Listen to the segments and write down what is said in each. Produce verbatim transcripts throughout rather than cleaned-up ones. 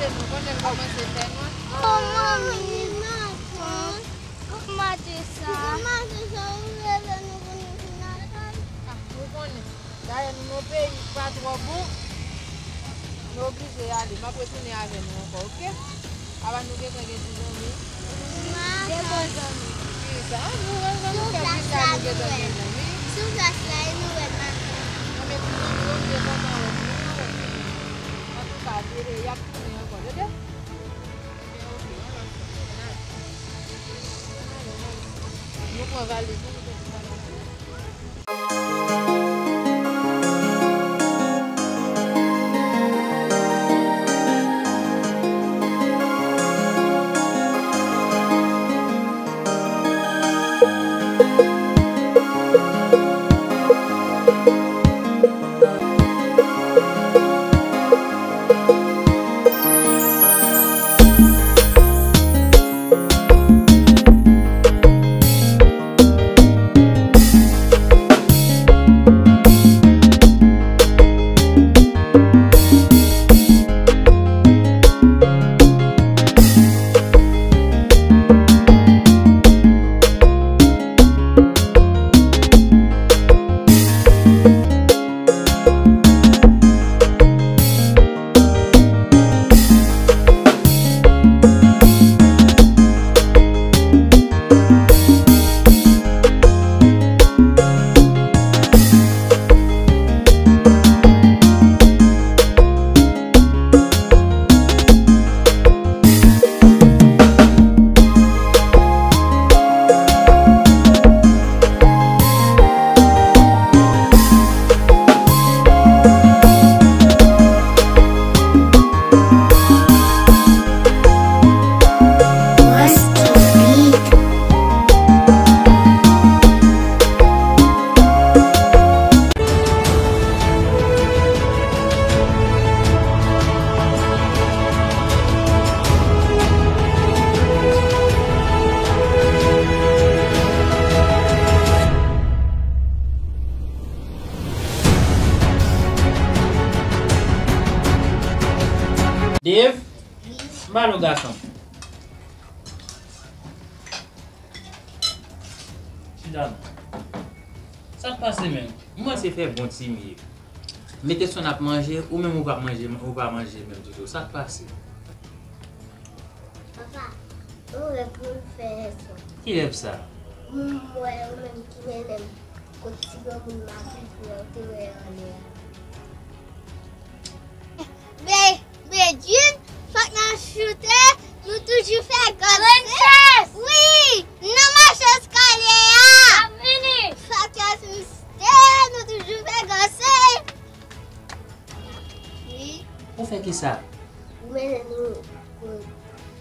Nou konnen l kòmanse fè nwè. Oh, manmi, maten. Kòman maten sa? Kòman maten sa, ou rele nou pou nou vin lakay? Ah, ou konnen. Dayè, nou nan peyi ki pa twò bon. Nou oblije ale. M ap retounen avè nou ankò, oke? Apa nou gentan gen ti zanmi? Gen bon zanmi. Ki sa? Nou wè zanmi fè pita nou gentan gen zanmi. Sou plas la, e nou wè maten. Anben, ti zanmi yo, m te kontan wè nou. Antouka, e, y ap tounen ankò, tande? Ebyen, oke, yon lòt fwa. Ann ale, ann ale. Nou pran valiz nou, nou soti pa nan. Dave, m pale w gason. Chita non. Sa k pase menm? M panse fè bon ti m ye. Mete sou n ap manje, ou menm ou pa manje, ou pa manje menm ditou. Sa k pase? Papa, yon rèv pou m fè yè swa. Ki rèv sa? M wè ou menm ki mennen m kot ti granmoun makout la, ou te wè anlè a. Be, Bedjine, fòk n al choute, nou toujou fè gòl. Princess! Wi, n nan mache eskalye a. M ap vini. Fòk n al choute, nou toujou fè gòl. Wi. Ou fè kisa? Ou mennen nou kot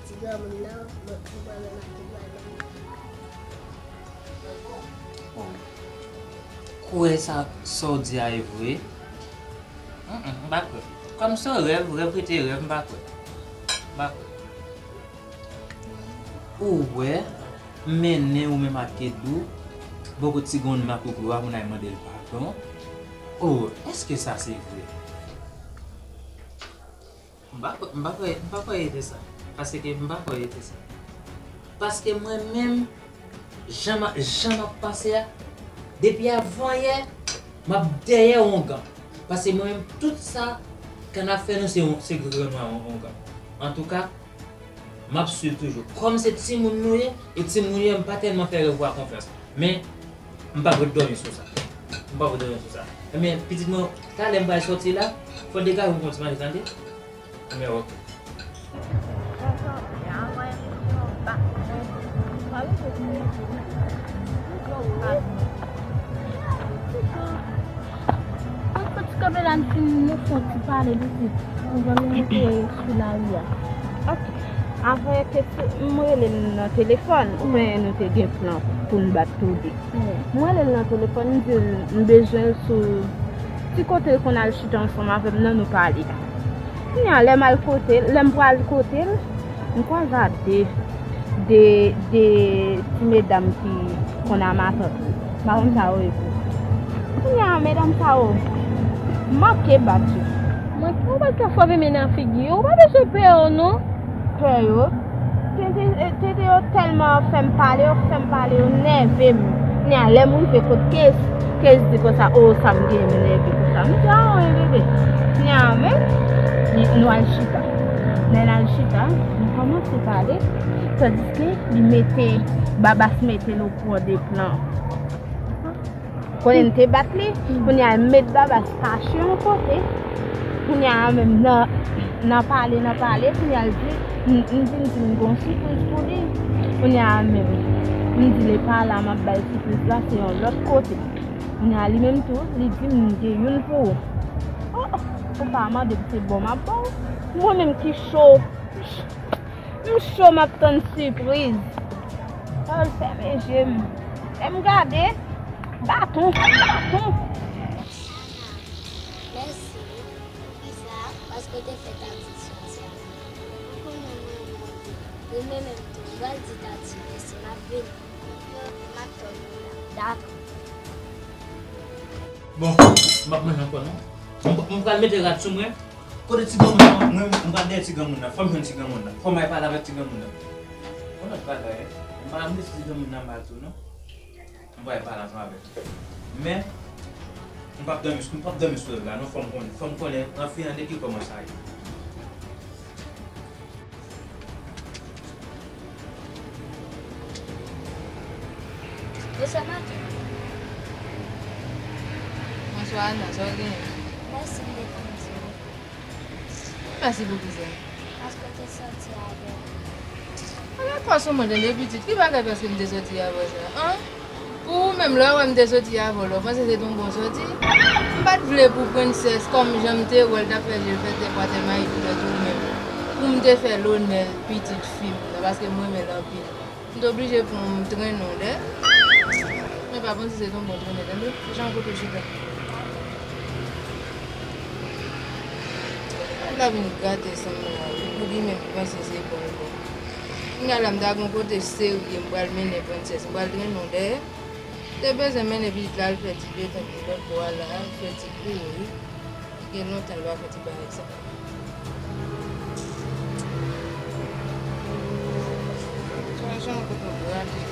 ti granmoun nan, mwen, mwen, mwen, mwen, mwen. Bon. Kwè sa, sa w di a e vre? Mm, mm, m pa kwè. Kòm se yon rèv, rèv rete rèv, m pa kwè. M pa kwè. Ou wè, m mennen ou menm ak Kedou bò kot ti granmoun makout la pou n al mande l padon. O, èske sa se vre? M pa kwè, m pa kwè, m pa kwè e te sa. Paske m pa kwè e te sa. Paske mwen menm, jan m a, jan m ap pase a, depi avan yè, m ap dèyè ongan. Paske mwen menm, tout sa ke n ap fè nou, se, se grenn ongan. Antouka, m ap swiv toujou. Kòm se timoun nou ye, e timoun yo, m pa tèlman fè rèv ou a konfyans. Men, m p ap ret dòmi sou sa. M p ap ret dòmi sou sa. Ebyen, pitit mwen, talè m pral sòti la, fò degaje pou m pran ti manje, tande? Ebyen, oke. Mwen fè ti kanpe la, m fin nou fè ti pale de tout. Mwen zanmi mwen te sou lari a. Ok. Avè ke se, m rele l nan telefòn, ou konnen nou te gen plan pou n bat toude. M rele l nan telefòn, m di l m bezwen l sou ti kote l konn al chita ansanm avè m nan, nou pale. Kounye a, lè m al kote l, lè m pral kote l, m kwaze a de, de, de ti medam ki konn a matant. M pa konn sa yo ye tou. Kounye a, medam sa yo, m manke bat yo. Mwen, ou pa ka frape men nan figi yo, ou pa bezwen pè yo non. Pè yo? Tenten, tenten yo tèlman fè m pale, yo fè m pale, yo nève m. Kounye a, lè m rive kot Kes, Kes di konsa, o, sa m genyen m nève konsa. M di, a, wi, bebe. Kounye a, men, nou al chita. Lè n al chita, nou kòmanse pale, tandiske li mete, Babas mete l o pwodeplan. Konnen m te bat li, kounye a l met Babas kache yon kote. Kounye a menm nan, nan pale, nan pale, kounye a l di, m, m di, m di m gon sipriz pou li. Kounye a menm, m di l e pa la m ap bay sipriz la, se yon lòt kote. Kounye a li menm tou, li di m gen youn pou ou. O, ou pa mande m se bon m ap ba w. Mwen menm ki cho. M cho, m ap tann sipriz. Al fèmen je m. Lè m gade, baton, baton. Mèsi wi. Poukisa? Paske w te fè Tati soti avè m. Ou konnen mwen renmen w. Wi, men menm tou, m pral di Tati mèsi, m ap vini. Yo, m ap tann ou la. Dakò. Bon, m p ap manje ankò non. M, m pral mete rad sou mwen. Kote ti granmoun nan? Mwen, m pral dèyè ti granmoun nan. Fò m jwenn ti granmoun nan. Fò m al pale avèk ti granmoun nan. Yon lòt bagay, m pa vle ti granmoun nan mal tou non. M pral pale ansanm avè l. Men, m p ap dòmi, m p ap dòmi sou rèv la non. Fò m konnen, fò m konnen an finan de ki kòman sa ye. Bonswa, maten. Bonswa, Ana, sa w genyen? Mèsi, m te konn di w. Mèsi pou kisa? Paske w te soti avè m. Ala kòs ou mwen tande pitit, ki bagay paske m te soti avè w sa? An? Pou ou menm, lè w wè m te soti avè w la, w panse se t on bon soti? M pa t vle pou Prensès, kòm jan m te wè l t ap fè je l fè tèt bwa tèt mayi pou tèt ou menm, pou m te fè lonè l pitit fi m nan, paske m renmen l anpil. M te oblije pran, m trennen w dèyè. Men pa panse se t on bon trennen, tande? Jan kote w chita. Ou la vin gate san mwen la, wi, pou li menm li panse se bon l bon. Kounye a la, m ta gen yon kote serye, m pral mennen Prensès, m pral trennen w dèyè. Te bezwen mennen pitit la al fè ti detant li lòt bò a la, al fè ti kouri. Gen lontan l pa fè ti bagay sa. Sa jan kote w rate.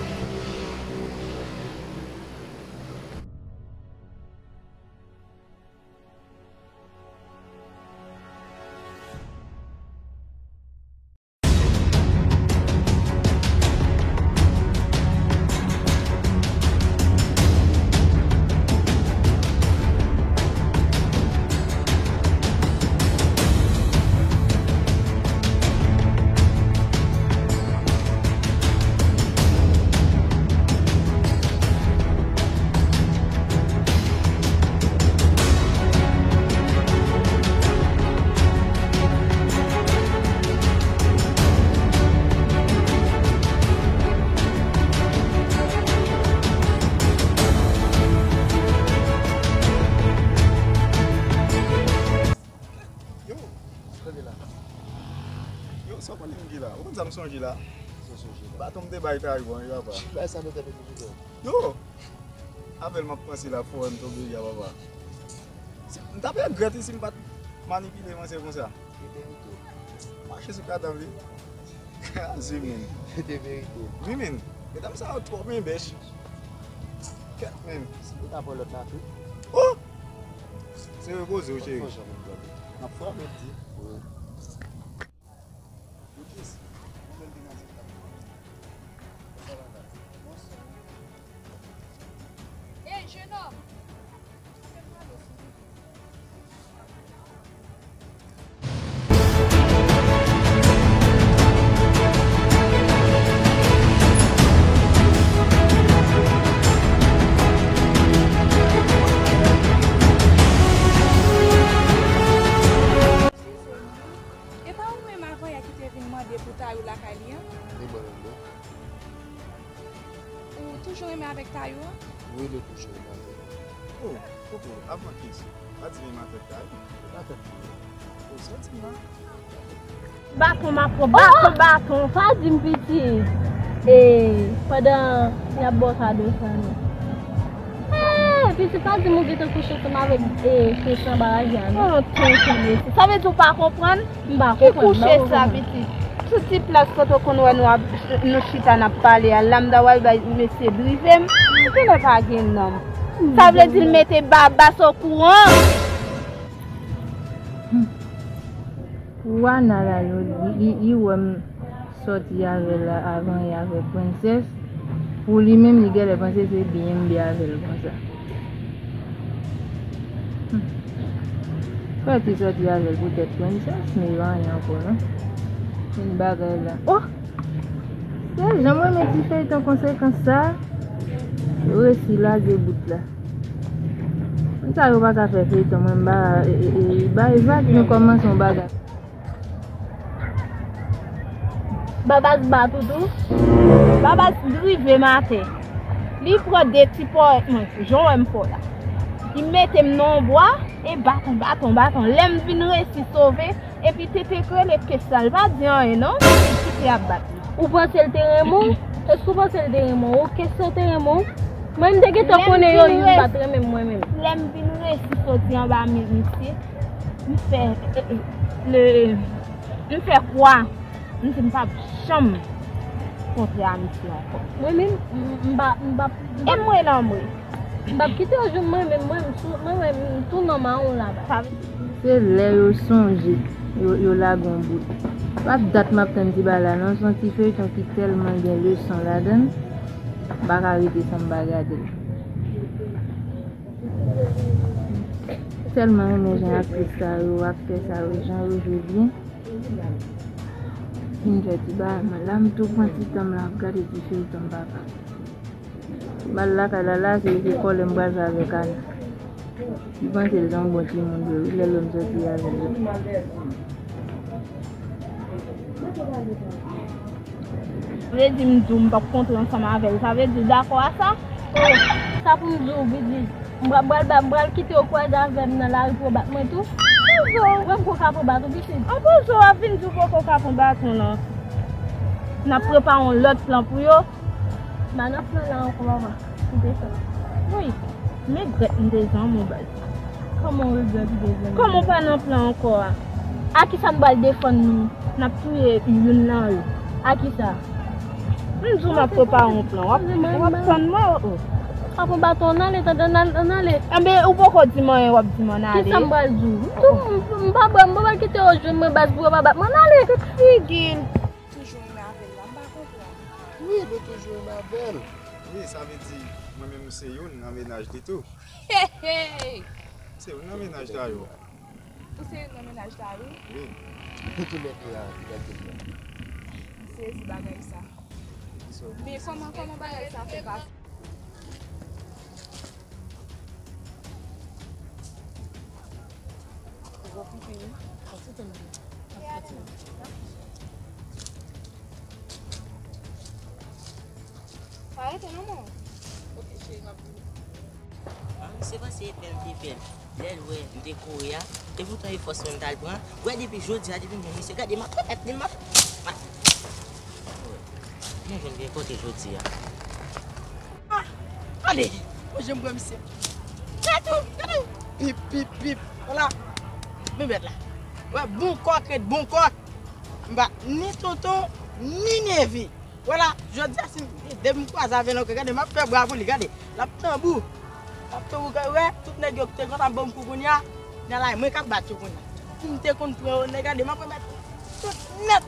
Yo, kote la? Yo, sa w konnen m gen la? Ou konn sa m sonje la? Sa w sonje la? Baton m te bay Tayou an, yo apa. Bay sa nan tèt ou pou jounen. Yo! Avè l m ap panse la, fò m tonbe ya papa. Si, m t ap regrèt wi si m pa t manipile manzè konsa. Li te merite w. Mache sou kadanm li. Kraze, men. Li te merite w. Wi, men. Medam sa yo twòp, men, bèch. Kèt, men. Si ou ta pran lòt la tou. Oh! Se repoze w, cheri. Fò jan moun dòmi. M ap frape, m di. Wi. Yo, Jess, yon bèl demwazèl k ap vini. Bonswa, madam. Bonswa. Ey, jenòm! Fè m pale, silvouplè. Eskize m wi. E pa ou menm avanyè ki te vin mande pou Tayou lakay li an? E mwen menm wi. Ou toujou renmen avèk Tayou an? Wi, nou toujou renmen avèk li. Oh, koko, avan kèsyon, pa di menm avèk Tayou. Ou pa tande m wi. Ou santi m la? Baton m ap pran, baton, baton, pa di m pitit. E, pandan y ap ba w kado sa non. E, Pitit, pa di m ou gentan kouche ansanm avèk, e, Chris anba raje a, non? Oh, tonton mesye. Sa vle di w pa konprann? M pa konprann, m pa konprann. Ki kouche sa, pitit? Sou ti plas kote w konn wè nou ap, nou chita n ap pale a, la m ta pral bay mesye drive m. Genlè pa gen nanm. Sa vle di l mete Babas okouran. Wana la, li, li, li wè m sòti avè l avan e avè Prensès. Pou li menm, li genlè panse se byen m byen avè l konsa. Hmm. Fè ti sòti avè l poutèt Prensès, men yo anyen ankò, non? Yon bagay la. Oh! Se jan mwen renmen ti feyton konsekans sa. Yo resi lage bout la. Konsa yo pa ka fè feyton, mwen m ba, e, e, e, bay vag, nou kòmanse yon bagay. Babas bat ou tou? Babas drive m atè. Li pran de ti ponyèt mwen, jan w wè m fè w la. Li mete m nan yon bwa, e baton, baton, baton. Lè m vin resi sove, epi Tete k rele Kesa, l pa di anyen non, li kite ap bat li. Ou panse l te renmen w? Èske w panse l te renmen w? Ou Kesa te renmen w? Mwen, m te gentan konnen yo youn pa t renmen m, mwen menm. Lè m vin resi soti anba men misye, m fè, e, e, le, m fè kwa. M di m p ap janm kontre a misye ankò. Mwen menm, m, m pa, m pa, m pa. E mwen nan mwen. M p ap kite yo jwenn mwen menm, mwen, m sou, mwen menm, m tou nan mawon laba. Se lè yo sonje, yo, yo lage yon bout. Pa dat m ap tann ti bagay la, non, se yon ti feyton ki tèlman gen leson ladan l, m pa ka rete san m pa gade l. Tèlman renmen jan aktris sa yo, aktè sa yo, jan yo jwe byen. Vin fè ti bagay, mwen la m tou pran ti tan m la ap gade ti feyton papa. Bal lakay la la, se, se kòlè m pral fè avèk Ana. Li panse l se yon bon timoun vre wi, lè l wè m sòti avè l. Vle di m di w m p ap kontre ansanm avè l, sa vle di w dakò a sa? Oh, sa pou m di w, Bidis. M pral, m pral, m pral kite w kwaze avè m nan lari pou w bat mwen tou. Anpouzo. Wè m poko ka pran baton pitit. Anpouzo, w ap vin di w poko ka pran baton lan. N ap prepare yon lòt plan pou yo. M pa nan plan la ankò, papa. M te fè. Wi. M regrèt m te zanmi w, baz. Kòman w regrèt ou te zanmi? Kòman w pa nan plan ankò a? A kisa m pral defann nou? N ap touye youn nan yo. A kisa? M di w m ap prepare yon plan. W ap, w ap tann mwen, o, o. Papa, baton, ann ale, tande, ann ale, ann ale. Enben, ou poko di m anyen, w ap di m ann ale. Kisa m pral di w? M tou, m, m pa pral, m pa pral kite yo jwenn mwen, baz, pou yo pa bat mwen, ann ale. Tout figi l. Toujou renmen avè l la, m pa konprann. Wi, nou toujou renmen avè l. Wi, sa vle di, mwen menm se youn nan mennaj li tou. Hey, hey! Se youn nan mennaj Dayou. Ou se youn nan mennaj Dayou? Wi. Tou lè tou la, gade sa. M sezi bagay sa. So. Men kòman, kòman bagay sa fè pase? Gwo pipi wi. Sa ti tann byen. Pa rete non, mwen. Ok, cheri, m ap vini. Ah, misye panse e pè l te pè l. Lè l wè m te kouri a, e poutan e fòs mwen m t al pran. Wè depi jodi a, depi m jwenn misye, gade m ap remèt li, m ap, m ap. Nou jwenn gen kote jodi a. Ah, ale, mwen jan m pran misye. Gade tou, gade tou. Pip, pip, pip. Vwala. Men bèt la. Wè, bon kòk ret bon kòk. M pa ni tonton, ni neve. Vwala, jodi a, si m, depi m kwaze avè l ankò, gade, m ap fè bra pou li, gade. L ap tanbou. L ap tanbou, gade, wè, tout nèg yo ki te kontan ban m kou kounye a, nan la, mwen k ap bat yo kounye a. Si m te konn pran yo, nèg, gade, m ap remèt tout nèt.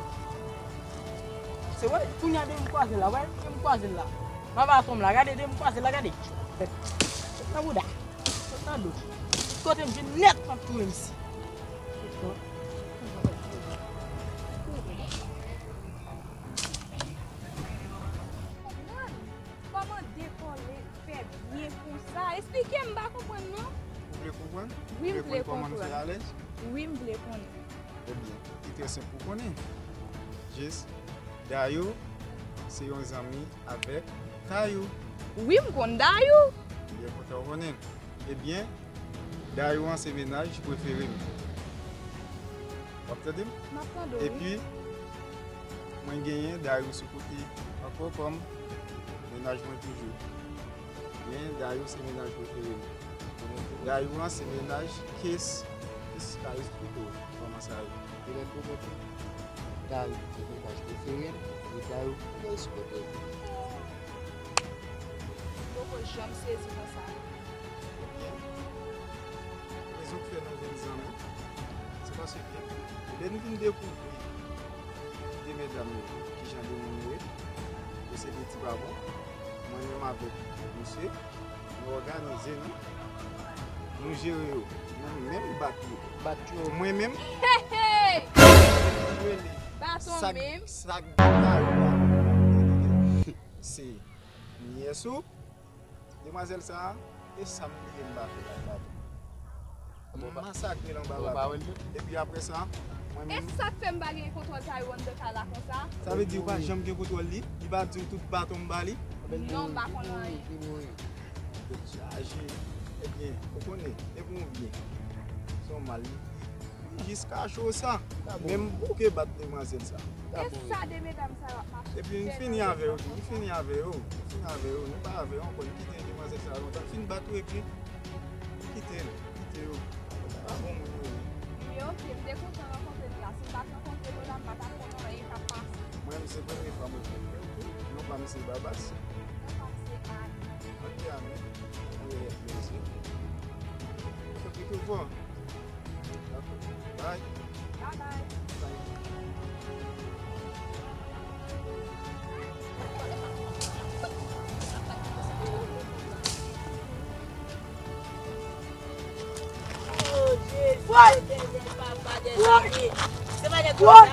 Se vre, kounye a, depi m kwaze l la, wè, depi m kwaze l la. M ap atann la, gade, depi m kwaze l la, gade. Sot nan bouda, sot nan do. Tout kote m vin nèt, m ap touye misye. Kòman dekòle fè byen konsa? Esplike m, m pa konprann non. Ou vle konprann? Wi, m vle konprann. Ou vle konn kòman nou fè alèz? Wi, m vle konnen. Ebyen, li trè senp pou konnen. Jis, Dayou se yon zanmi avèk Tayou. Wi, m konn Dayou. M byen kontan w konnen l. Ebyen, Dayou an se mennaj prefere m. W ap tande m? M ap tande w, wi. Epi, mwen genyen Dayou sou kote ankò kòm mennaj mwen toujou. Men Dayou se mennaj prefere m. Dayou an se mennaj Kes, Kes Karis pito. Kòman sa ye? Te lè m poko tou. Dayou se mennaj prefere m, e Dayou Kes kote. M poko janm sezi konsa. Ebyen, rezon k fè nou vin zanmi, se paske lè n vin dekouvri de medam yo, kijan de moun yo ye, yo se de ti babon, mwen menm avèk misye, nou òganize nou, nou jere yo, nou menm bat yo. Bat yo. Mwen menm, Hey, hey! Mwen rele Baton sak, menm. Sak de kay la. Se nyès ou, demwazèl sa a, e sa m bliye m pa fè la, pardon. M masakre l anba lakou. Epi apre sa, mwen menm. E sa k fè m pa gen kontwòl Tyrone de kay la konsa? Sa vle di ou pa janm gen kontwòl li? Li pa di w tout baton m ba li? Non, m pa konn anyen. Tèt chaje. Ebyen, ou konnen, depi w byen, se yon mal li. Jiska cho sa. Menm bouke bat demwazèl sa. E sa de medam sa yo ap mache. Epi m fini avè yo tou, m fini avè yo, m fini avè yo, nou pa avè yo ankò, m kite demwazèl sa yo lontan, m fin bat yo epi m kite l, m kite yo. Pa bon moun yo ye. Ebyen, oke, m te kontan rankontre nou la. Si m pa t rankontre nou la, m pa t ap konn anyen k ap pase. Mwen menm se premye fwa mwen kontre w tou. Non pa m se Babas. Non pa m se Annie. Oke, Annie. Mwen reyèt plezi. Oke, tou bon. Bye. Bye bye. Woy! Woy! Woy!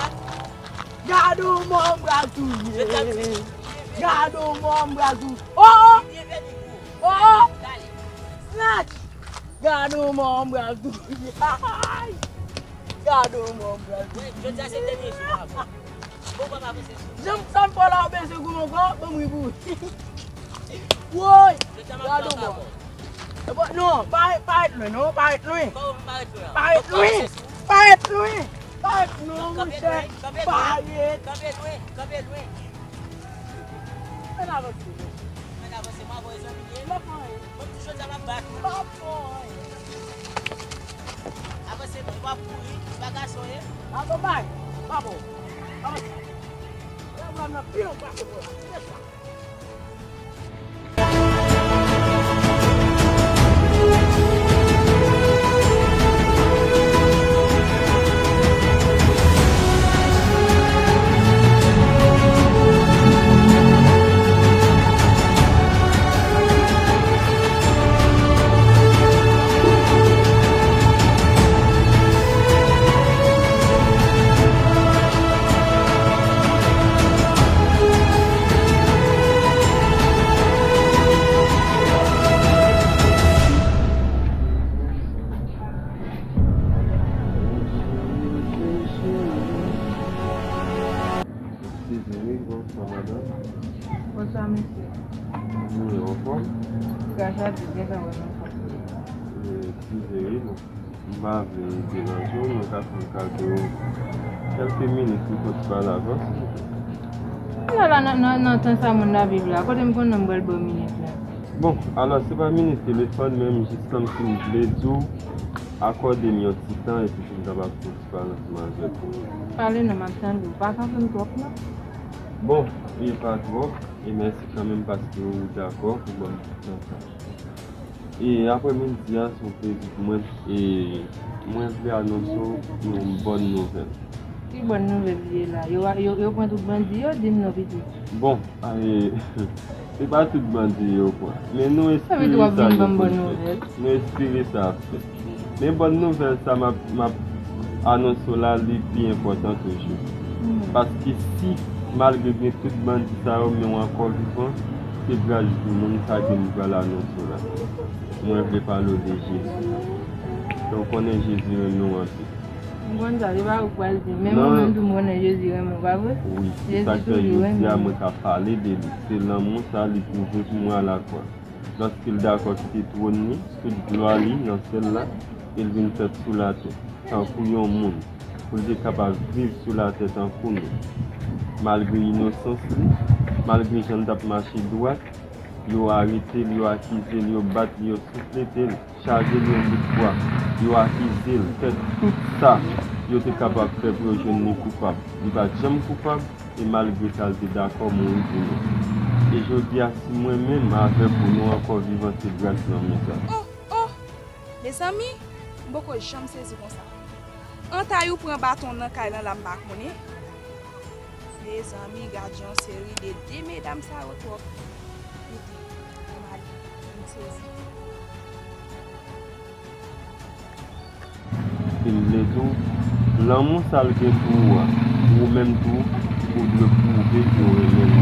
Gade yon mò m pral touye. Gade yon mò m pral touye. Oh, oh! Oh, oh! Snatch! Gade yon mò m pral touye. Ay! Gade yon mò m pral touye. Jodi a se dènye jou avè w. Bon, papa, avanse sou. Janm sa m fò la, ou bezwen goumen ankò? Ban m ri pou ou. Woy! Gade yon mò. Epa, non, pa, pa ret lwen, non, pa ret lwen. Kòman pa ret lwen? Pa ret lwen. Pa ret lwen. Pa ret non, monchè. Pa ret. Kanpe lwen, kanpe lwen. Ann avanse, mesye. Ann avanse, mwen avè w zanmi ye. M ap pran anyen. Mwen toujou di a m ap bat ou. M ap pran anyen. Avanse non, w ap kouri, ou pa gason ye. Avanse, bay. M ap pran. Avanse. Lè mwen nan pil anpil pase pou la. Se sa. Eskize wi, bonswa madanm. Bonswa mesye. Nou ye anfòm? Gras a Dye, gentan wè nou anfòm. Eskize wi, bon. M pa vle deranje w, mwen ka fè m kado kèlke minit pou m fè ti pale avè w, silvouplè. Lala, nan, nan, nan tan sa moun nan viv la, kote m konnen m pral ba w minit la? Bon, alò, se pa minit telefòn, men m jis kòmsi m vle di w, akòde m yon ti tan epi pou m kapab fè yon ti pale ansanm avè w. Pale non, m ap tande w. Pa kanpe m twòp non. Bon, e pa twòp, e mèsi kanmenm paske ou dakò pou ban m ti tan sa. E aprè midi a, se yon plezi pou mwen. E mwen vle anonse w yon bòn nouvèl. Ki bòn nouvèl li ye la? Yo, yo, yo pran tout bandi yo? Di m non pitit. Bon, e, se pa tout bandi yo pran. Men nou espere sa yo pou fèt. Nou espere sa ap fèt. Men bòn nouvèl sa m ap, m ap anonse w la, li pi enpòtan toujou. Hmm. Paske si, malgre gen tout bandi sa yo, men w ankò vivan, se gras Jezi menm sa ke m pral anonse w la. Mwen vle pale w de Jezi. Donk, ou konnen Jezi renmen w anpil. M konn sa, se pa ou k pral di. Men mwen menm tou, m konnen Jezi renmen w, pa vre? Wi, se sa k fè jodi a mwen ka pale de li. Se lanmou sa li pwouve pou mwen alakwa. Lòske l dakò kite twòn li, tout glwa li nan syèl la, e l vin fèt sou latè, tankou yon moun, pou l te kapab viv sou latè tankou nou. Malgre inosans li, malgre jan l t ap mache dwat, Yo arete l, yo akize l, yo bat li, yo souflete l, chaje l yon bout bwa. Yo akize l, fè tout sa yo te kapab fè pou yo jwenn li koupab. Li pa t janm koupab, e malgre sa, l te dakò mouri pou nou. E jodi a, si mwen menm avèk ou, nou ankò vivan, se gras lanmou sa. Oh, oh! Mezanmi, m poko janm sezi konsa. Antay ou pran baton nan kay lan la, m pa konnen. Mezanmi, gad yon seri de de medam sa yo twòp. Kite, m ale, m sezi. E m vle di w, lanmou sa l gen pou ou a, ou menm tou, ou dwe pwouve ke w renmen l.